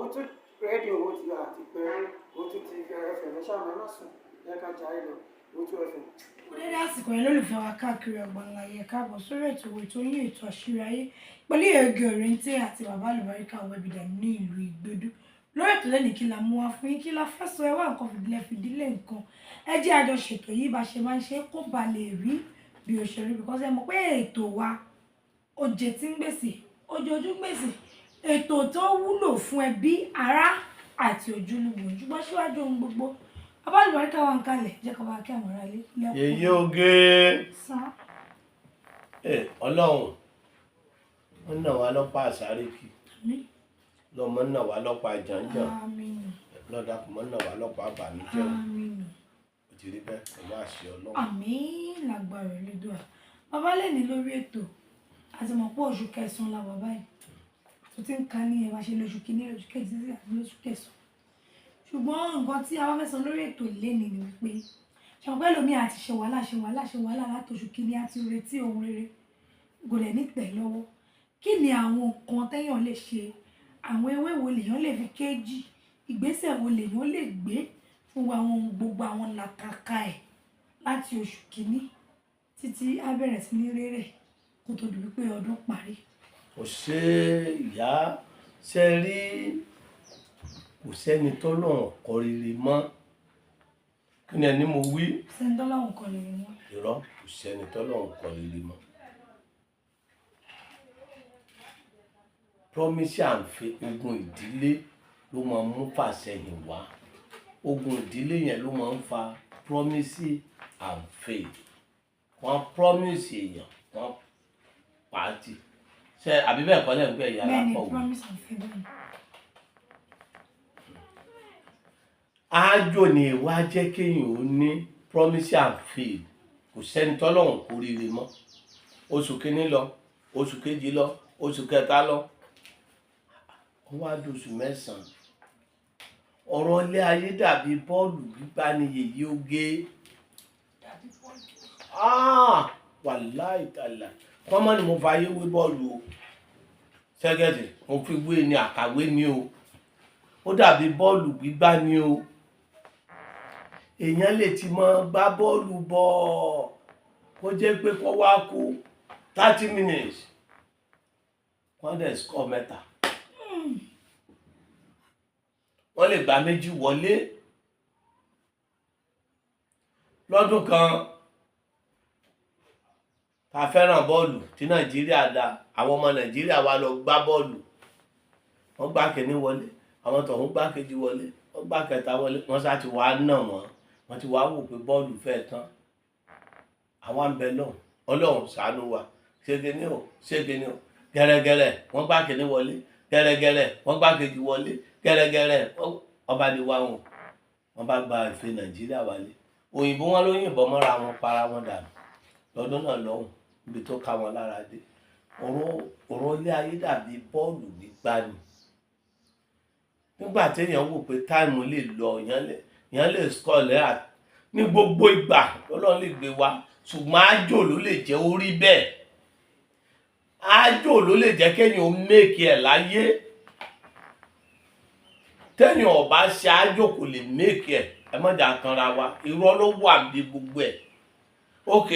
Owótú rédíò, ó ti àti pé Owótú ti FM. Ẹ ṣáà ẹ má sùn, ẹ ká jayé lọ, Owótú FM. Ó dédé àsìkò yẹn, lólùfẹ́ wa káàkiri ọgbọ̀nla yẹ, káàbọ̀ sórí ètò ètò yín, ètò Àṣírí Ayé, pẹ̀lú Ege Òrèǹtè àti bàbá àlùbáríkà Wẹ́bìdà ní ìlú Ìgbédú. Lórí ètò lẹ́nìí, kí la mú wá fún yín? Kí la fẹ́ sọ? Ẹ wá nǹkan fìdílé fìdílé nǹkan, ẹ jẹ́ àjọ ṣètò yìí bá ṣe máa ń ṣe, kó ba lè rí bí ó ṣe rí, because ẹ mọ̀ pé ètò wa ó jẹ tí ń gbèsè ojojú gbèsè, ètò tó wúlò fún ẹbí, ará àti ojúlùmọ̀. Ṣùgbọ́n síwájú ohun gbogbo, bàbá àlùbáríkà wà ń kalẹ̀, jẹ́ kó bá kí àwọn ará ilé lẹ́kọ̀ọ́. Yèyé oge. Sán. Ẹ Ọlọ́run wọn nà wá lọ́pàá àsáríkì. Àmín. Lọ́mọ nà wá lọ́pàá jàǹjàǹ. Àmín. Lọ́dàkùn mọ́ nà wá lọ́pàá àbànújẹ́ o. Àmín. Ó ti rí bẹ́ẹ̀ pẹ̀lú àṣẹ Ọlọ́run. Àmín, lágbára Elédùà. Bàbá, lè ní lórí ètò, àti mọ̀ pé oṣù kẹsàn-án la wà báyìí tó ti ń ka ní ẹ̀ bá ṣe lóṣù kìíní, lóṣù kejì sí àti lóṣù kẹsàn-án. Ṣùgbọ́n nǹkan tí a bá fẹ́ sọ lórí ètò lénìí ni wípé, ṣàpẹ́ lómi àti ṣe wàhálà, ṣe wàhálà, ṣe wàhálà láti oṣù kìíní, àti retí ohun rere kò dẹ̀ ní tẹ̀ lọ́wọ́. Kí ni àwọn nǹkan téèyàn lè ṣe? Àwọn ewé wo lèèyàn lè fi kéjì? Ìgbésẹ̀ wo lèèyàn lè gbé fún àwọn gbogbo àwọn làkàkà ẹ̀ láti oṣù kìíní títí á bẹ̀rẹ̀ sí ní rérè kó tó di wípé ọdún parí? Kò ṣe ìyá ṣe rí, kò sẹ́ni tọ́lọ́run kọ rere mọ́. Kí ni ẹni mo wí? Sẹ́ni tọ́lọ́run kọ rere mọ́. Irọ́, kò sẹ́ni tọ́lọ́run kọ rere mọ́. Promise and faith, ogun ìdílé ló máa ń mú fàsẹ́yìn wá. Ogun ìdílé yẹn ló máa ń fa promise and faith. Wọ́n promise èèyàn, wọ́n pàtì ṣe, àbí bẹ́ẹ̀ kọ́ lẹ́ ń pẹ́ ìyá Bẹ́ẹ̀ ni. alákọ̀wé? Promise and faith, bẹ́ẹ̀ ni. Ájò ni ìwà jẹ́ kéèyàn ó ní promise and faith. Kò sẹ́ni tọ́lọ́run kó rere mọ́. Oṣù kínní lọ, oṣù kejì lọ, oṣù kẹta lọ, ó wá dóṣù mẹ́sàn-án. Ọ̀rọ̀ ilé ayé dàbí bọ́ọ̀lù gbígbá ni, yèyé oge. Ah, wàláì tàlà, kọ́mọ́ ni mo fa ayé wé bọ́ọ̀lù o. Sẹ́gẹ̀tì mo fi wé ni, àkàwé ni o. Ó dàbí bọ́ọ̀lù gbígbá ni o. Èèyàn lè ti máa gbá bọ́ọ̀lù bọ̀, kó jẹ́ pé kó wá kú 30 minutes, wọ́n dẹ̀ score mẹ́ta, wọ́n lè gba méjì wọlé. Lọ́dún kan ta fẹ́ràn bọ́ọ̀lù tí Nàìjíríà dá, àwọn ọmọ Nàìjíríà wa lọ gbá bọ́ọ̀lù, wọ́n gbá kínní wọlé, àwọn tọ̀hún gbá kejì wọlé, wọ́n gbá kẹta wọlé, wọ́n sá ti wá nà wọ́n. Wọ́n ti wá wò pé bọ́ọ̀lù fẹ́ tán. Àwa ń bẹ lọ́hùn, Ọlọ́run ṣàánú wa, ṣé kíní o, ṣé kíní o. Gẹ́rẹ́gẹ́rẹ́ wọ́n gbá kínní wọlé, gẹ́rẹ́gẹ́rẹ́ wọ́n gbá kejì wọlé, gẹ́rẹ́gẹ́rẹ́ ọba di wá wọn, wọ́n bá gba ìfẹ́ Nàìjíríà wálé. Òyìnbó wọn ló yìnbọn mọ́ra wọn, para wọn dànù lọ́dún náà lọ́hùn, ibi tó ká wọn lára dé. Ọ̀rọ̀ ilé ayé dàbí bọ́ọ̀lù gbígbá ni. Nígbà téèyàn wò pé time lè lọ, èèyàn lè score lẹ́yà ní gbogbo ìgbà, Ọlọ́run lè gbé wa, ṣùgbọ́n ájò ló lè jẹ́ ó rí bẹ́ẹ̀. Ájò ló lè jẹ́ kéèyàn ó make ẹ̀ láyé. Téèyàn ò bá ṣe ájò, kò lè make ẹ̀. Ẹ má jà tanra wa, irọ́ ló wà bí gbogbo ẹ̀. Ok,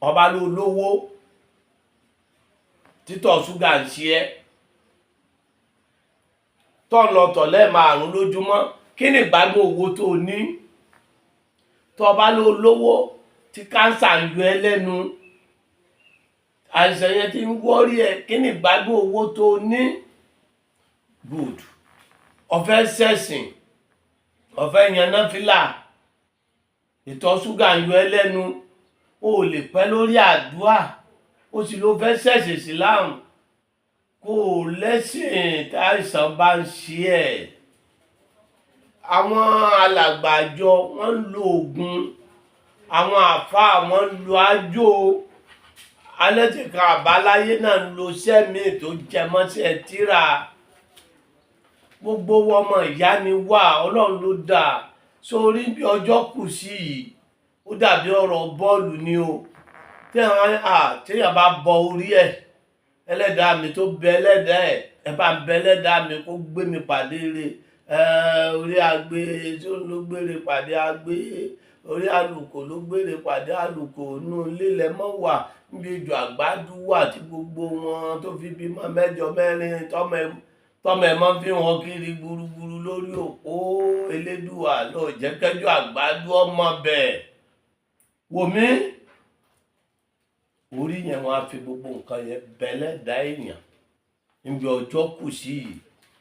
ọba ló lówó, títọ̀ ṣúgà ń ṣe ẹ́, tó ń lọ tọ̀ lẹ́ẹ̀márùn lójúmọ́, kí ni ìgbádùn owó tó o ní? Tó bá ló lówó tí kánsà ń yọ ẹ́ lẹ́nu, àìsàn yẹn ti ń wọ́rí ẹ, kí ni ìgbádùn owó tó o ní? Good, ọ̀fẹ́ sẹ̀sìn, ọ̀fẹ́ yan náfìlà, ìtọ̀ ṣúgà ń yọ ẹ́ lẹ́nu, o ò lè pẹ́ lórí àdúrà, o sì ló fẹ́ ṣẹ̀sìn Ìsìláàmù, kó o lẹ́sìn táìsàn bá ń ṣe ẹ̀. Àwọn alàgbàjọ wọ́n ń lo oògùn, àwọn àáfàá wọ́n ń lo ájò, alẹ́tìkan àbáláyé náà ń lo sẹ́mi tó jẹ mọ́ṣẹ́ tíra. Gbogbo ọmọ ìyá ni wá, Ọlọ́run ló dà sórí bí ọjọ́ kù sí yìí. Ó dàbí ọ̀rọ̀ bọ́ọ̀lù ni o. Téèyàn bá bọ orí ẹ̀, ẹlẹ́dàá mi tó bẹ ẹlẹ́dàá ẹ̀. Ẹ bá ń bẹ lẹ́dàá mi kó gbé mi pàdé rè. Orí agbe tí ó ló gbére pàdé agbe, orí àlùkò ló gbére pàdé àlùkò, inú lílẹ̀ mọ́ wà níbi ìjọ àgbàdo wà tí gbogbo wọn tó fi bímọ mẹ́jọ mẹ́rin tọmọ ẹ mọ́ fi wọn kiri gburugburu lórí òpó. Elédùà ló jẹ́ kẹjọ àgbàdo ọmọ bẹ́ẹ̀ wò mí. Orí yẹn wọn á fi gbogbo nǹkan yẹn bẹ lẹ́dàá èèyàn níbi ọjọ́ kù sí yìí.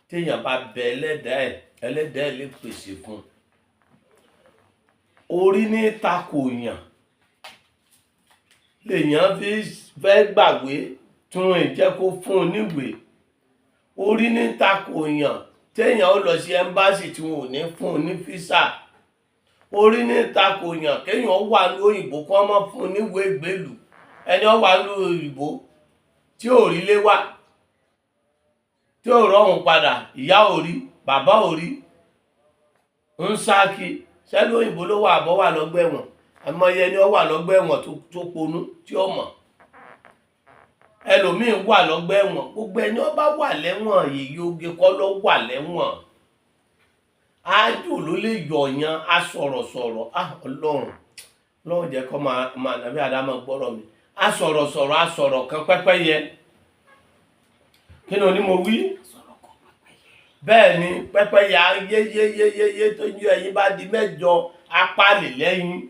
Téèyàn bá bẹ ẹlẹ́dàá ẹ̀, ẹlẹ́dàá ẹ̀ lè pèsè fún un. Orí ní takò yàn lèèyàn fi fẹ́ gbàgbé tún ìjẹ́ kó fún un níwèé. Orí ní takò yàn téèyàn ó lọ sí ẹ́mbáàsì tí wọn ò ní fún un ní físà. Orí ní takò yàn kéèyàn wà ní òyìnbó kó má fún un níwèé ìgbélùú. Ẹni ó wà ní òyìnbó tí ò rí lé wá, tí ò rọrùn padà, ìyá ò rí, bàbá ò rí, ń sáàkì sẹ́lú òyìnbó ló wà àbọ̀ wà lọ́gbà ẹ̀wọ̀n. Àmọye ẹni ó wà lọ́gbà ẹ̀wọ̀n tó ponú tí ó mọ̀. Ẹlòmíín wà lọ́gbà ẹ̀wọ̀n. Gbogbo ẹni ó bá wà lẹ́wọ̀n, yèyé oge kọ́ ló wà lẹ́wọ̀n. Ájò ló lè yọ̀yàn, á sọ̀rọ̀sọ̀rọ̀, á Ọlọ́run Ọlọ́run jẹ́ kọ́ máa nàbí àdámọ̀ gbọ́rọ̀ mi. Á sọ̀rọ̀sọ̀rọ̀, á sọ̀rọ̀ kan pẹ́pẹ́yẹ. Kí ni oní mo wí? Bẹ́ẹ̀ ni pẹ́pẹ́yẹ á yéyéyéyé tó yún ẹyin bá di mẹ́jọ, apá lè lẹ́yìn.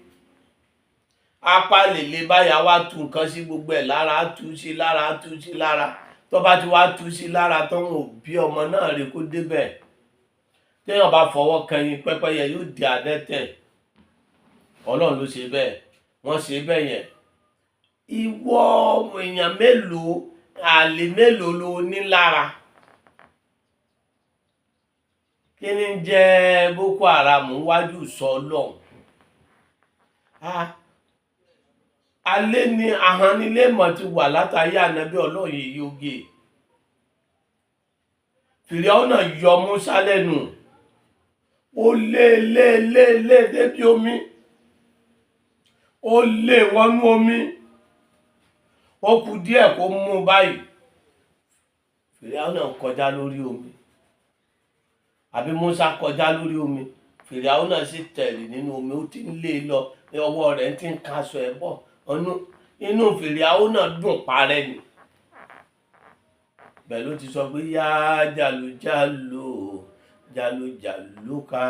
Apá lè lè báyà wá tú nǹkan sí gbogbo ẹ̀ lára, á tú sí lára, á tú sí lára. Tó bá ti wá tú sí lára tó ń bí ọmọ náà rè kó débẹ̀. Téèyàn bá fọwọ́ kan yín, pẹ́pẹ́yẹ yóò di adẹ́tẹ̀. Ọlọ́run ló ṣe bẹ́ẹ̀. Wọ́n ṣe bẹ́ẹ̀ yẹn. Ìwọ èèyàn mélòó, àlè mélòó lo ní lára? Kí ni ń jẹ́ Boko Haram wájú sọ Ọlọ́run? Alẹ́ ni ahanilémọ̀ ti wà látàrí ànábì Ọlọ́run yìí oge. Fìràwọ́nà yọ Músà lẹ́nu. Ó lé lé lé lé débi omi. Ó lé wọnú omi. Ó kù díẹ̀ kó mú báyìí. Fìràwọ́nà kọjá lórí omi. Àbí Músà kọjá lórí omi. Fìràwọ́nà sì tẹ̀lé nínú omi, ó ti ń lé lọ, ọwọ́ rẹ̀ ti ń kaṣọ ẹ̀ bọ̀. Inú Fìràwọ́nà dùn parẹ́ ni. Bẹ́ẹ̀ ló ti sọ pé yá jàlújàlú, jàlújàlú ka,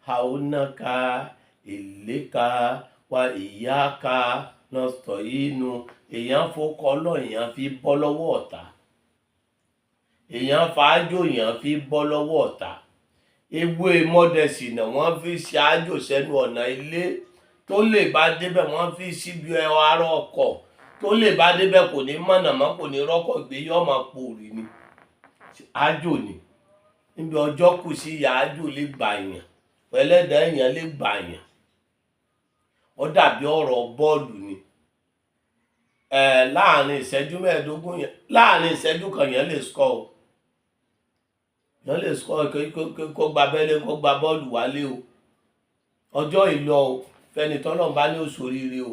haúnáka, ìléka, wa ìyáka, nọ́sọ̀ inú. Èèyàn fọkọ lọ, èèyàn fi bọ́ lọ́wọ́ ọ̀tá. Èèyàn fàájò, èèyàn fi bọ́ lọ́wọ́ ọ̀tá. Ewé mọ́dẹ̀sì náà wọ́n fi ṣe àjò sẹ́nu ọ̀nà ilé. Tó lè bá débẹ̀ wọ́n fi síbi ara ọkọ̀. Tó lè bá débẹ̀ kò ní mọ̀nà mọ́, kò ní rọ́kọ̀ gbé, yọ́ máa pòrì ni. Àjò ni. Níbi ọjọ́ kù sí ìyá àjò lè gbà yàn. Ẹlẹ́dàá èèyàn lè gbà yàn. Ó dàbí ọ̀rọ̀ bọ́ọ̀lù ni. Láàrin ìṣẹ́jú mẹ́ẹ̀ẹ́dógún yẹn, láàrin ìṣẹ́jú kan yẹn lè score o. Yẹn lè score kó gba abẹ́lé, kó gba bọ́ọ̀lù wálé o. Ọjọ́ ìlọ o, fẹ́ni tọ́lọ́run bá ní òṣòrire o.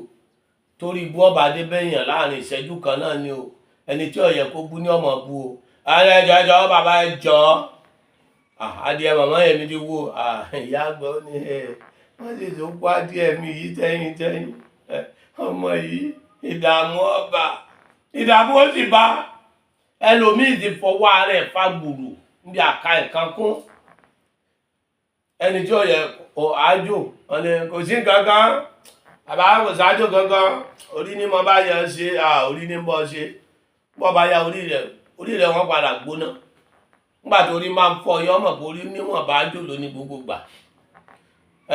Torí ibú ọba débẹ̀yàn láàrin ìṣẹ́jú kan náà ni o. Ẹni tí ó yẹ kó bú ní ọmọ bú o. Ẹjọ́ ẹjọ́ bàbá ẹjọ́. Adìẹ màmá yẹn mi ti wú o. Ìyá àgbà ó ní wọ́n sì tún kó adìẹ mi yìí tẹ́yìn tẹ́yìn. Ọmọ yìí ìdààmú ọba, ìdààmú ó sì bá. Ẹlòmíì ti fọwọ́ ara ẹ̀ fa gbùrù níbi àka nǹkan kún. Ẹni tí ó yẹ kó àjò, wọ́n ní kò sí nǹkan kan. Bàbá kò sáájò kankan. Orí ni mo bá yẹ ṣe, orí ni mo ṣe. Bọ́ bá ya orí rẹ̀ wọ́n padà gbóná. Nígbà tó orí máa ń fọ, yọ mọ̀ pé orí níwọ̀n bá àjò ló ní gbogbo gbà.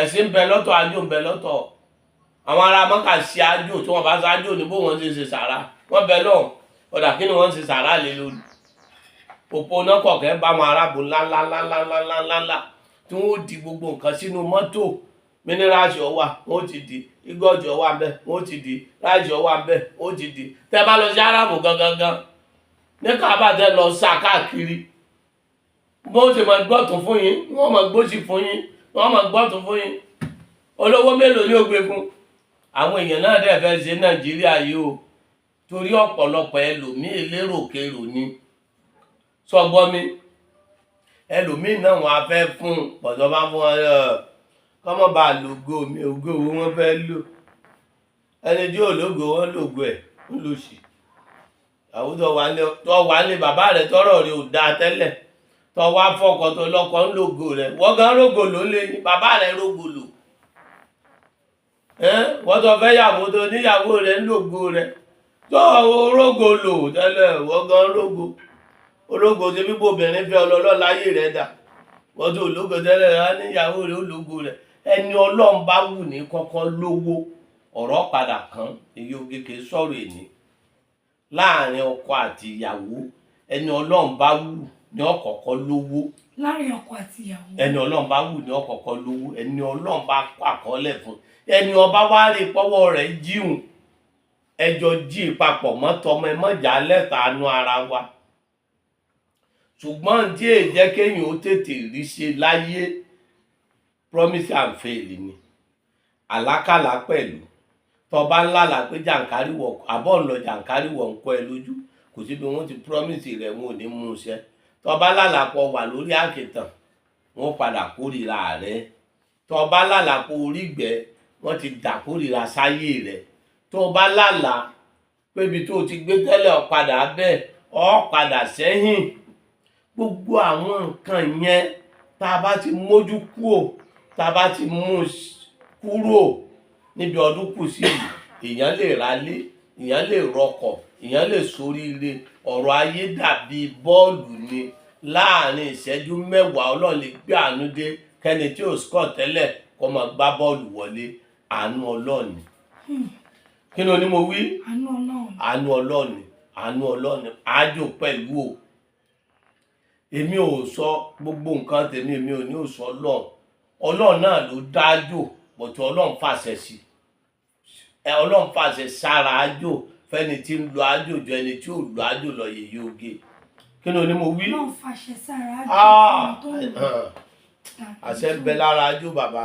Ẹ̀sìn ń bẹ lọ́tọ̀, àjò ń bẹ lọ́tọ̀. Àwọn ará Mọ́kà ṣe àjò, tí wọ́n bá ṣáájò ní bó wọ́n ṣe ṣe sàrà. Wọ́n bẹ lọ́hùn. Ọ̀dà kí ni wọ́n ṣe sàrà lé lórí? Òpó iná kọ̀ọ̀kẹ́ bá àwọn arábò ńláńláńláńláńláńlá tí wọ́n ó di gbogbo nǹkan sínú mọ́tò. Mínírààsì ọwà, wọ́n ó ti di. Igọ́ọ̀jì ọwà ń bẹ, wọ́n ó ti di. Ráàsì ọwà ń bẹ, wọ́n ó ti di. Tẹ́ bá lọ sí arábò gangan ní Káàbà tẹ́ lọ sá káàkiri. Bó ṣe máa gbọ́tún fún yín, wọ́n máa gbósì fún yín, wọ́n máa gbọ́tún fún yín. Olówó mélòó ni ó gbé fún? Àwọn èèyàn náà dẹ̀ fẹ́ ṣe Nàìjíríà yìí o. Torí ọ̀pọ̀lọpọ̀ ẹlòmíì léròkèrò ni. Sọgbọ́n mi, ẹlòmíì náà wọn á fẹ́ fún un pọ̀tọ́ bá fún wọn kọ́mọ́ bá lògo mi, ògo wo wọ́n fẹ́ lò? Ẹni tí ò lógo wọn lògo ẹ̀ ń lò sí. Àwọn tó wà ní bàbá rẹ̀ tọ́rọ̀ rẹ̀ ò dáa tẹ́lẹ̀, tó wá fọkọ tó lọ́kọ ń lògo rẹ̀, wọ́n gan rógo ló lé ní bàbá rẹ̀ rógo lò. Wọ́n tó fẹ́ yàwó tó níyàwó rẹ̀ ń lògo rẹ̀, tó rógo lò tẹ́lẹ̀, wọ́n gan rógo ológo ṣe bí obìnrin fẹ́ ọlọ́lọ́ láyé rẹ̀ dà. Wọ́n tó ológo tẹ́lẹ̀ rẹ̀ níyàwó rẹ̀ ó lògo rẹ̀. Ẹni Ọlọ́run bá wù ní kọ́kọ́ lówó, ọ̀rọ̀ padà kan èyí oge kì í sọ̀rọ̀ èní láàrin ọkọ àti ìyàwó. Ẹni Ọlọ́run bá wù ní ọ̀kọ̀ọ̀kọ̀ lówó. Láàrin ọkọ àti ìyàwó. Ẹni Ọlọ́run bá wù ní ọ̀kọ̀ọ̀kọ̀ lówó. Ẹni Ọlọ́run bá kọ àkọọ́lẹ̀ fún, ẹni ọba wá rí pọ́wọ́ rẹ̀ jíhun, ẹjọ́ jí papọ̀ mọ́tọmọ ẹ mọ́jà lẹ́tàánú ara wa. Ṣùgbọ́n tí èyí jẹ́ kéèyàn ó tètè rí ṣe láyé, promise and fail ni àlákàlà pẹ̀lú. Tọba ńlá là pé jàǹkáríwọ̀ àbọ̀ ń lọ, jàǹkáríwọ̀ ń kọ́ ẹ lójú, kò sí bí wọ́n ti promise rẹ̀ wọn ò ní mú un ṣẹ. Tọba lálàpọ̀ wà lórí àkìtàn, wọ́n padà kórìíra rẹ̀. Tọba lálàpọ̀ orígbẹ́, wọ́n ti dà kórìíra sáyé rẹ̀. Tọba lálà pé ibi tó ti gbé tẹ́lẹ̀ ó padà bẹ́ẹ̀, ó padà sẹ́yìn. Gbogbo àwọn nǹkan yẹn tá a bá ti mójú kúò, tá a bá ti mú kúrò níbi ọdún kù sí yìí, èèyàn lè ralé, èèyàn lè rọkọ̀, èèyàn lè soríire. Ọ̀rọ̀ ayé dàbí bọ́ọ̀lù ni, láàrin ìṣẹ́jú mẹ́wàá Ọlọ́run lè gbé àánú dé kẹ́ni tí ò score tẹ́lẹ̀ kó máa gbá bọ́ọ̀lù wọlé. Àánú Ọlọ́run ni. Kí ló ní mo wí? Àánú Ọlọ́run. Àánú Ọlọ́run ni, àánú Ọlọ́run ni. Àájò pẹ̀lú o. Èmi ò sọ gbogbo nǹkan tèmi, èmi ò ní ò sọ Ọlọ́run. Ọlọ́run náà ló dájò, bọ̀tọ̀ Ọlọ́run fàṣẹ sí ẹ, Ọlọ́run fàṣẹ sára ájò fẹ́ni tí ń lo ájò ju ẹni tí ò lo ájò lọ. Yèyé oge, kí ló ní mo wí? Ọlọ́run fàṣẹ sára ájò fẹ́ni tó ń lò. Àṣẹ ń bẹ lára ájò bàbá.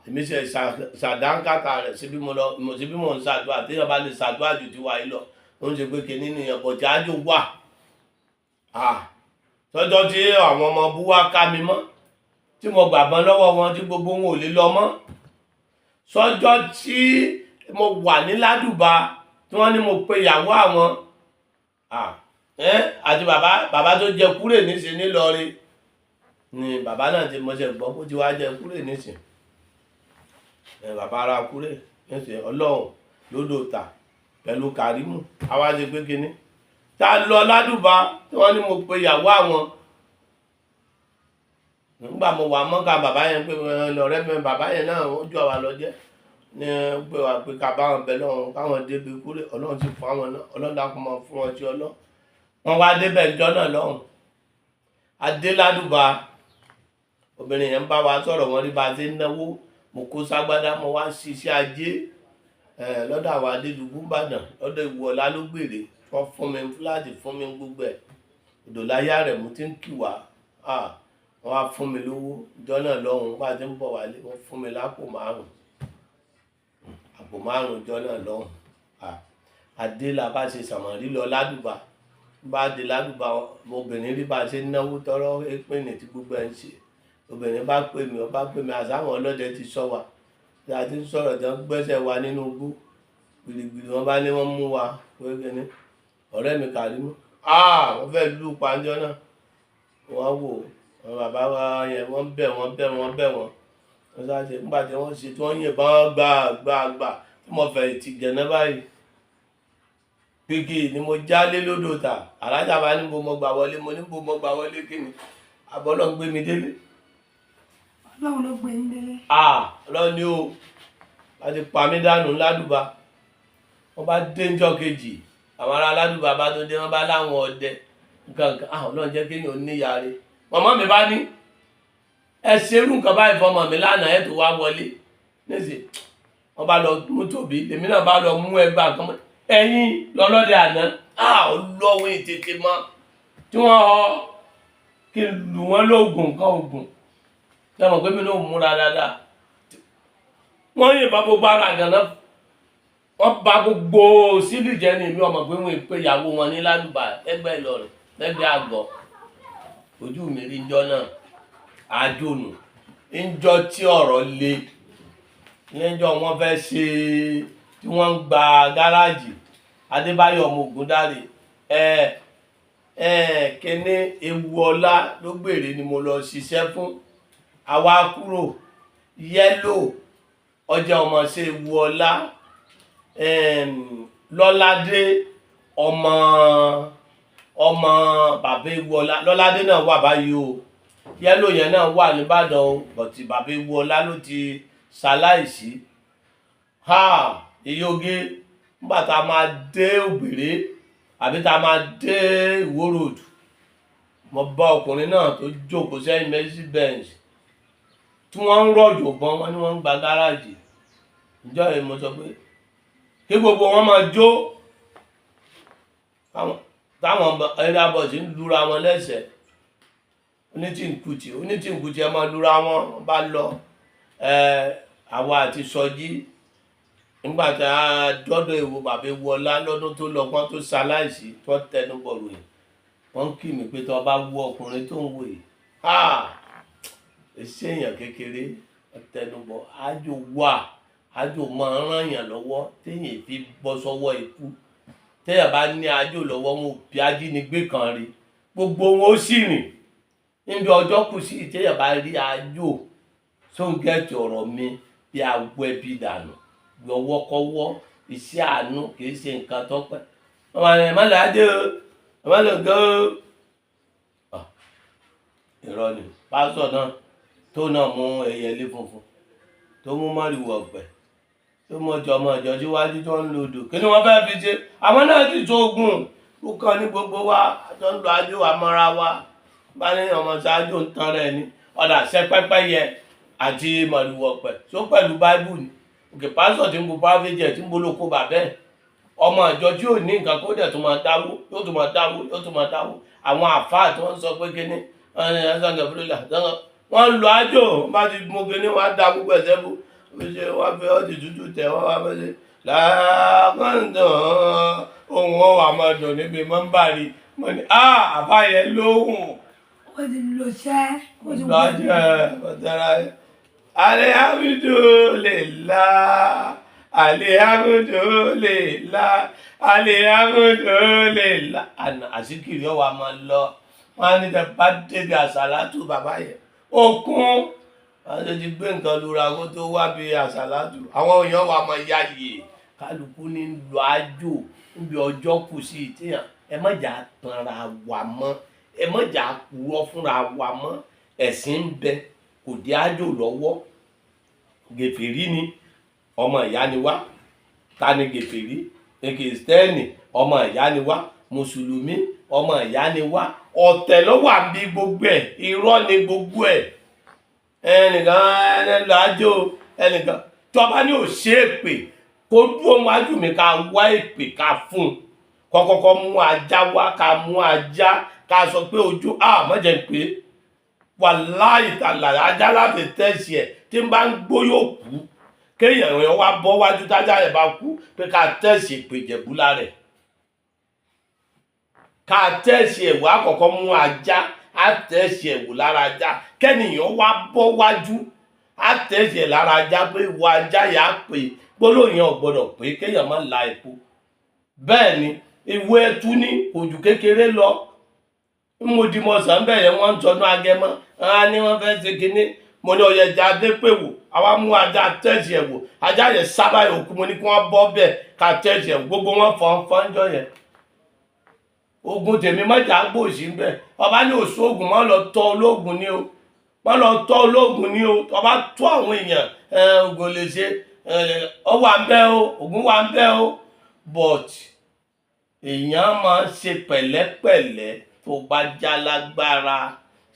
Èmi ṣe ṣàdánkátà rẹ̀ síbí mo lọ, síbí mo ń ṣàdúrà. Téèyàn bá lè ṣàdúrà jù tiwa yìí lọ, ó ń ṣe pé kinní nìyẹn, bọ̀tí ájò wà. Tọ́jọ́ tí àwọn ọmọ bú wá ká mi mọ́, tí mo gbàgbọ́n lọ́wọ́ wọn, tí gbogbo wọn ò lè lọ mọ́, sọ́jọ́ tí mo wà ní Ládùbà tí wọ́n ní mo pe ìyàwó àwọn àti bàbá bàbá tó jẹ kúrè nísìn nílọrin ni bàbá náà ti mo ṣe gbọ́ kó ti wá jẹ kúrè nísìn, bàbá ara kúrè nísìn Ọlọ́run lódò ta pẹ̀lú Kàrímù. Àwa ṣe pé kinní tá a lọ Ládùbà tí wọ́n ní mo pe ìyàwó àwọn nígbà mo wà mọ́ka bàbá yẹn pé lọ́rẹ́ mi bàbá yẹn náà ó jọ wà lọ́jẹ́ ní pé wà pé ká bá wọn bẹ lọ́run káwọn débi kúrè. Ọlọ́run sì fún àwọn náà, Ọlọ́run dákun máa fún wọn sí Ọlọ́run. Wọn wá débẹ̀ ìjọ náà lọ́hùn, adé Ládùbà, obìnrin yẹn ń bá wa sọ̀rọ̀, wọn rí bá a ṣe ń náwó. Mo kó ságbádá, mo wá ṣiṣẹ́ ajé lọ́dọ̀ àwọn Adédùgbò Ìbàdàn, lọ́dọ̀ Ìwọ̀lá ló gbèrè, wọ́n fún mi fúláàtì, fún mi gbogbo ẹ̀, òdòláyà rẹ̀ mo ti ń kì wá. Wọ́n wá fún mi lówó ìjọ náà lọ́hùn, bá a ti ń bọ̀ wálé wọ́n fún mi lápò márùn-ún, àpò márùn-ún ìjọ náà lọ́hùn. Adé la bá ṣe sàmọ̀rí lọ Ládùbà, bá a dé Ládùbà, obìnrin rí bá a ṣe ń náwó tọrọ pínlẹ̀ tí gbogbo ẹ̀ ń ṣe. Obìnrin bá pè mí, ọba pè mí, àsáwọn ọlọ́dẹ ti sọ wa tí a ti ń sọ̀rọ̀ tí wọ́n gbẹ́sẹ̀ wa nínú igbó gbìrìgbìrì, wọ́n bá ní wọ́n mú wa pé kíní ọ̀rẹ́ mi Kàrímù, wọ́n fẹ́ lù pàǹjọ́ náà. Wọ́n wò wọ́n bàbá wa yẹn, wọ́n bẹ̀ wọ́n bẹ̀ wọ́n bẹ̀ wọ́n, wọ́n sá ṣe nígbà tí wọ́n ṣe tí wọ́n yìnbọn gbà gbà gbà tí mo fẹ̀ ti gẹ̀nà báyìí gbígbì ni mo jálé lódò ta. Alájà bá ní bo mo gbà wọlé, mo ní bo mo gbà wọlé kíni, àbọ̀lọ́ ń gbé mi délé. Ọlọ́run ló gbé yín délé. Ọlọ́run ni o, láti pa mí dànù Ládùbà. Wọ́n bá dé ńjọ́ kejì, àwọn ará Ládùbà bá tó dé, wọ́n bá láwọn ọdẹ nǹkan nǹkan. Ọlọ́run jẹ́ kéèyàn níyàre. Màmá mi bá ní ẹ ṣerú nǹkan báyìí fọmọ mi lánàá, ẹ tó wá wọlé níṣẹ́. Wọ́n bá lọ mú Tóbi, lèmi náà bá lọ mú ẹgbàá kan mọ́ ẹ̀yìn lọ́lọ́dẹ àná. Ọlọ́run ètètè mọ́ tí wọ́n họ kí n lù wọ́n lóògùn kan ògùn sọmọ pé mi náà múra dáadáa. Wọ́n yìnbọn gbogbo ara gànà, wọ́n ba gbogbo sílì jẹ́ ní èmi ọmọ pé wọ́n pe ìyàwó wọn ní Ládùbà ẹgbẹ́ Ìlọrin. Lẹ́gbẹ̀ẹ́ àgọ́ ojú mi rí njọ́ náà àjò nù njọ́ tí ọ̀rọ̀ le níjọ́ wọ́n fẹ́ ṣe tí wọ́n ń gba gáràjì Adébáyọ̀ ọmọ Ògúndáre ẹ kíní ewu ọlá ló gbèrè ni mo lọ ṣiṣẹ́ fún àwa kúrò yẹ́lò ọjà ọmọ ṣe ewu ọlá Lọ́ládé ọmọ ọmọ bàbá ewu ọlá Lọ́ládé náà wà báyìí o yẹ́lò yẹn náà wà nìbàdàn o bọ̀tì bàbá ewu ọlá ló ti ṣaláìsí ha ìyóge nígbà tá a máa dé Ògbèré àbí tá a máa dé Ìwó Road mo bá ọkùnrin náà tó jókòó sẹ́yìn Mercedes Benz tí wọ́n ń rọ̀jò bọ́n wọ́n ní wọ́n ń gba gáràjì ìjọ yẹn mo sọ pé kí gbogbo wọn máa jó táwọn ẹ̀rọ abọ̀sí ń lura wọn lẹ́sẹ̀ onítìǹkùtì onítìǹkùtì ẹ máa lura wọn bá lọ àwa àti Sọjí nígbà tí a dọ́dọ̀ èwo bàbá ewu ọlá lọ́dún tó lọ pọ́n tó ṣaláìsí tó tẹnu bọ̀rọ̀ yìí wọ́n ń kí mi pé tó bá wú ọkùnrin tó ń wò yìí èsì èèyàn kékeré tẹnu bọ̀ ájò wà ájò máa ń ràn yàn lọ́wọ́ téèyàn fi bọ́ sọ́wọ́ ikú téèyàn bá ní ájò lọ́wọ́ wọn ò bí ajínigbé kan rí gbogbo wọn ó sì rìn níbi ọjọ́ kù sí téèyàn bá rí ájò sóńgẹ̀tì ọ̀rọ̀ mi bí awọ ẹbí dànù gbọwọ́kọ́wọ́ iṣẹ́ àánú kìí ṣe nǹkan tó pẹ́ ọmọ rẹ̀ má lè adé o má lè gán o. Irọ́ ni pásítọ̀ náà tó náà mú ẹyẹlé funfun tó mú mọ́rìwò ọ̀pẹ tó mú ọjọ́ ọmọ ìjọ síwájú tó ń lo odò kí ni wọ́n fẹ́ fi ṣe àwọn náà ti tó ogun ó kàn ní gbogbo wa tó ń lo ajo àmọ́ra wa bá ní ọmọ ṣáájú ń tan rẹ̀ ni ọ̀dà ṣẹ́pẹ́pẹ́yẹ àti mọ̀rìwò ọ̀pẹ tó pẹ̀lú báíbù ni òkè pásítọ̀ tí ń bo private jet tí ń bo lóko bàbẹ́ ọmọ ìjọ tí ò ní nǹkan kó dẹ̀ tó máa dáwó yóò tó máa dáwó yóò tó máa dáwó àwọn àfáà tí wọ́n ń sọ pé kíní wọ́n ń lo ájò wọ́n bá ti mú kíní wọ́n á da gbogbo ẹ̀sẹ̀ bò ṣe wọ́n fi ọ́ọ̀dì tútù tẹ̀ wọ́n wá fẹ́ ṣe làákàndàn ohun wọn wà máa dùn níbi mọ́ńbàrí mo ní àfáà yẹn lóhùn. Ó ti lọ ṣẹ́ ó ti lọ jẹ́ ọ̀tẹ̀ra yẹn. Alhamdulillah, alhamdulillah, alhamdulillah. Àná àsìkiri ọwọ́ a máa lọ, wọ́n á ní tẹ bá débi àsàlátù bàbá yẹn. Okun, wọ́n ti gbé nǹkan lura kó tó wá bí àsàlátù. Àwọn èèyàn wa máa yá yè. Kálukú ní lọ ájò níbi ọjọ́ kù sí ìtìyàn. Ẹ má jà tanra wa mọ́, ẹ má jà purọ́ fúnra wa mọ́. Ẹ̀sìn ń bẹ kò dé ájò lọ́wọ́. Gèfèrí ni ọmọ ìyá ni wá. Ta ni gèfèrí? Kìrìsìtẹ́nì ọmọ ìyá ni wá. Mùsùlùmí ọmọ ìyá ni wá. Ọ̀tẹ̀ ló wà bí gbogbo ẹ̀, irọ́ ni gbogbo ẹ̀. Ẹnìkan ẹni lọ ájò ẹnìkan tọ́ba ní ò ṣe èpè kó dúró wájú mi ká wá èpè ká fún un kọ́kọ́kọ́ mú ajá wá ká mú ajá ká sọ pé ojú mọ̀jẹ̀ ń pè é wàláì tàlà ajá láti tẹ̀sí ẹ̀ tí n bá ń gbó yóò kú kéèyàn yẹn wá bọ́ wájú tájá yẹn bá kú pé ká tẹ̀sí èpè Ìjẹ̀bú lára ẹ̀ ká tẹ̀sí ẹ̀wò àkọ́kọ́ mú ajá á tẹ̀sí ẹ̀wò lára ajá kẹ́nìyàn wá bọ́ wájú á tẹ̀sí ẹ̀ lára ajá pé ìwọ ajá yà á pè gbólóhùn yẹn ò gbọ́dọ̀ pé kéèyàn má la epo bẹ́ẹ̀ ni ìwé ẹtú ní kò jù kékeré lọ mo di mọ sàn bẹ́ẹ̀ yẹn wọ́n ń tọ́nú agẹmọ́ á ní wọ́n fẹ́ ṣe kinní mo ní ọyẹ ẹja adépèwò àwa mú ajá tẹ̀sí ẹ̀ wò ajá yẹn sábà yòókù mo ní kí wọ́n bọ́ bẹ́ẹ̀ ká tẹ̀sí ẹ̀ gbogbo wọn fọ́n fọ́njọ́ yẹn ogun tèmi mọ́jà gbòòsì ń bẹ̀ ọba ní òṣoògùn má lọ tọ́ ológun ní o má lọ tọ́ ológun ní o ọba tó àwọn èèyàn ogun lè ṣe ọ wà ń bẹ́ o ogun wà ń bẹ́ o but èèyàn máa ń ṣe pẹ̀lẹ́pẹ̀lẹ́ tó bá já lágbára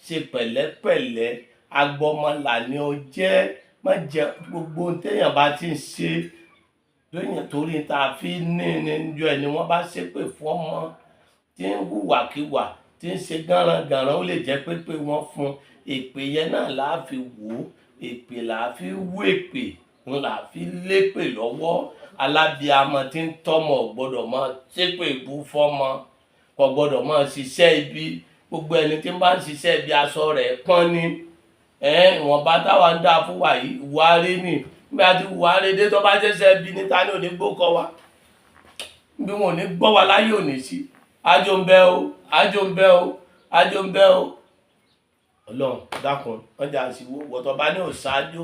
ṣe pẹ̀lẹ́pẹ̀lẹ́ agbọmọlà ni ó jẹ́ má jẹ gbogbo ohun téèyàn bá ti ń ṣe lóyìn torí tá a fi ní ní jọ ẹni wọ́n bá ṣépè fún ọmọ tí ń hùwàkiwà tí ń ṣe gánragànràn ó lè jẹ́ pé pé wọ́n fún èpè yẹn náà là á fi wò ó èpè là á fi wú èpè ń là á fi lépè lọ́wọ́ alábíamọ tí ń tọ́mọ ò gbọ́dọ̀ máa ṣépè bú fọ́mọ. Kò gbọ́dọ̀ máa ṣiṣẹ́ ibi. Gbogbo ẹni tí ń bá ń ṣiṣẹ́ ibi, aṣọ rẹ̀ pọ́n ni. Ìwọ̀nba táwa ń dá fún wa yìí, ìwà rẹ̀ ni. Bí a ti wà rẹ̀ dé, tó bá ṣẹ̀ṣẹ̀ bí níta ní òní gbókọ wa, bí wọn ò ní gbọ́ wa láyé òní sí. Ájò ń bẹ o, ájò ń bẹ o, ájò ń bẹ o. Ọlọ́run dákun, wọ́n jà sí wọ́tọ̀ bá ní òṣáájú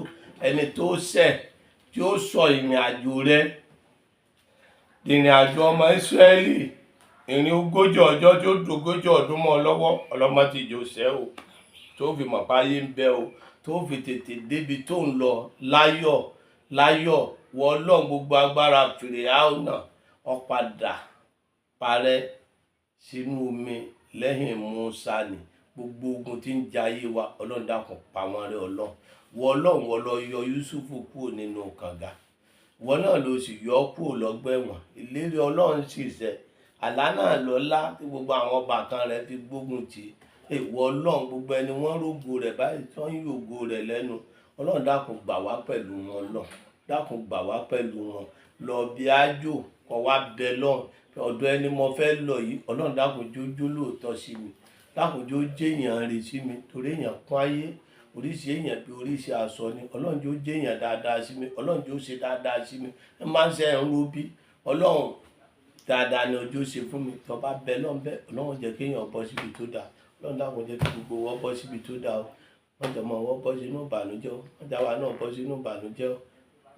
ẹni tó ṣẹ̀ tí ó sọ ìrìn àjò rẹ̀, ìrìn àjò ọmọ Ísírẹ́lì, ìrìn 40 ọjọ́ tí ó dogójì ọdún mọ́ ọ lọ́wọ́. Ọlọ́mọ ti jò sẹ́ o, tó fi mọ̀ páyé ń bẹ o, tó fi tètè débi tó ń lọ láyọ̀ láyọ̀. Wọ Ọlọ́run, gbogbo agbára Fìràhónà ó padà parẹ́ sínú omi lẹ́yìn Mùsá ni. Gbogbo ogun tí ń jayé wa, Ọlọ́run dákun pa wọ́n rẹ́. Ọlọ́run, wọ Ọlọ́run, wọ lọ yọ Yúsúfù kúrò nínú kànga, ìwọ náà ló sì yọ ọ́ kúrò lọ́gbà ẹ̀wọ̀n. Ìlérí Ọlọ́run sì ṣẹ. Àlá náà lọ́lá tí gbogbo àwọn ọbàkan rẹ̀ fi gbógun tì í. Ìwọ Ọlọ́run, gbogbo ẹni wọ́n rógo rẹ̀ báyìí tí wọ́n ń yògo rẹ̀ lẹ́nu, Ọlọ́run dákun gbà wá pẹ̀lú wọn. Lọ dákun gbà wá pẹ̀lú wọn. Lọ bí ájò kọ wá bẹ lọ́hùn ọ̀dọ̀ ẹni mo fẹ́ lọ yìí. Ọlọ́run dákun jójó lóòótọ́ sí mi, dákun jó jẹ́yàn rè sí mi, torí èèyàn kún ayé, oríṣi èèyàn bí oríṣi aṣọ ni. Ọlọ́run jó jẹ́yàn dáadáa sí mi, Ọlọ́run jó ṣe dáadáa sí mi. Ẹ máa ń ṣe ẹ̀ ń ro bí Ọlọ́run dáadáa ni ojú ṣe fún mi. Tó bá bẹ lọ́n bẹ́, Ọlọ́run jẹ́ kéèyàn bọ́ síbi tó dáa. Ọlọ́run dákun jẹ́ kí gbogbo wọn bọ́ síbi tó dáa o. Wọ́n jọ mọ́ wọn bọ́ sínú ìbànújẹ́ o, wọ́n já wa náà bọ́ sínú ìbànújẹ́ o.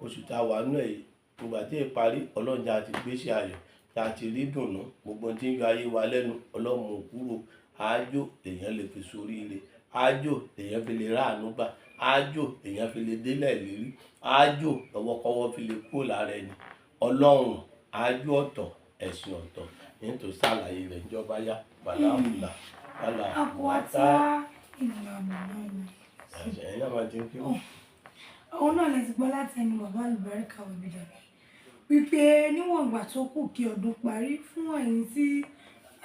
Oṣù tá a wà nínú ẹ̀ yìí, ìgbà tí ìparí, Ọlọ́run jẹ́ àti gbéṣẹ́ ayọ̀, tá a ti rí dùnnú. Gbogbo ohun tí ń yọ ayé wa lẹ́nu, Ọlọ́run mú kúrò. Àájò lèèyàn lè fi soríire, àájò lèèyàn fi lè ráàánú gbà, àájò lèèyàn fi lè délẹ̀ lérí, àájò lọ́wọ́kọ́wọ́ fi lè kúrò lára ẹni. Ọlọ́run, àájò ọ̀tọ̀, ẹ̀sìn ọ̀tọ̀, nítorí sàlàyé rẹ̀ níjọba yá bàláhùlà bàlá Àkúwátá ìlànà náà. Ẹ̀yin náà máa ti ń kí wọn. Òun náà lè ti gbọ́ láti ẹnu bàbá Àlùbáríkà Òbídàmí wípé níwọ̀n ìgbà tó kù kí ọdún parí, fún ẹ̀yin tí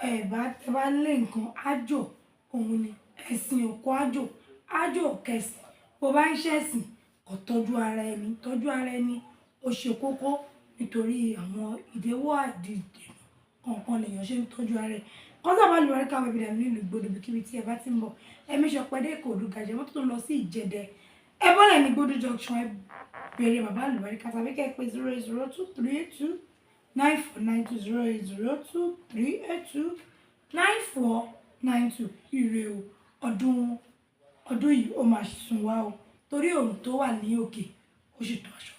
ẹ bá tẹ bá lé nǹkan ájò, òun ni ẹ̀sìn òkú ájò, ájò kẹsìn. Bó bá ń ṣẹ̀sìn, kò tọ́jú ara ẹni, tọ́jú ara ẹni ó ṣe kókó, nítorí àwọn ìdíwọ́ àdìdènà kọ̀ọ̀kan lèèyàn ṣe ń tọ́jú ara ẹ̀. Kọ́sà bá Àlùbáríkà Òbídàmí nílùú Ìgbòdo, ibikíbi tí ẹ bá ti ń bọ̀, ẹ̀mí ṣọpẹ́dé Ìkòròdú gàjẹ́ mọ́tò tó ń lọ sí Ìjẹ̀dẹ̀, ẹ bọ́lẹ̀ ní Gbódú junction, ẹ béèrè bàbá Àlùbáríkà tàbí kẹ́ ẹ pé 08023829492, 08023829492. Ire o, ọdún ọdún yìí ó máa sùn wá o, torí òun tó wà ní òkè ó sì tó aṣọ.